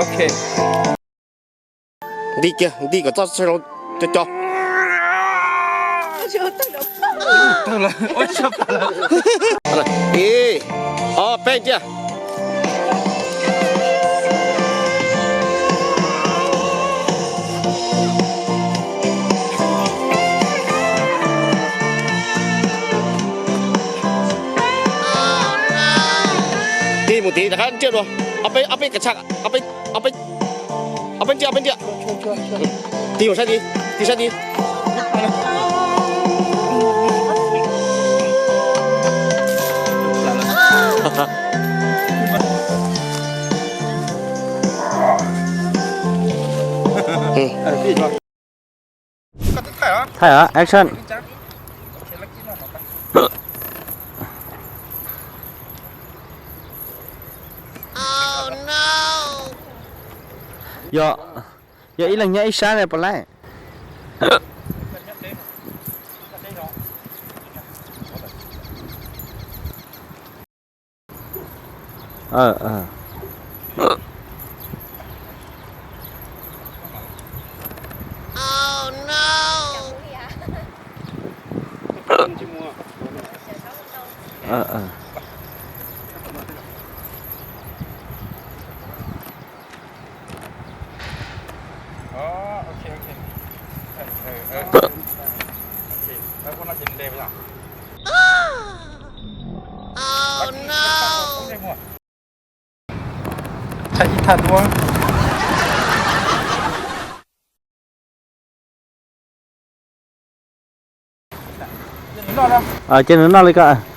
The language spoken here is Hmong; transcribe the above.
Ok. Nti kiag, nti kom txoj saw hlau co co. Ib, ob, peb, ntiag. Tig mus tid rov qab ntiag dua. Ob peb, ob peb kav tsaj, ob peb, ob peb, ob peb ntiag, ob peb ntiag. Tig mus sab tid, tig sab tid. Thaij hov, action. Yog, yog ib leeg nyob ib sab ne puas laib? Ces nws noj li ko.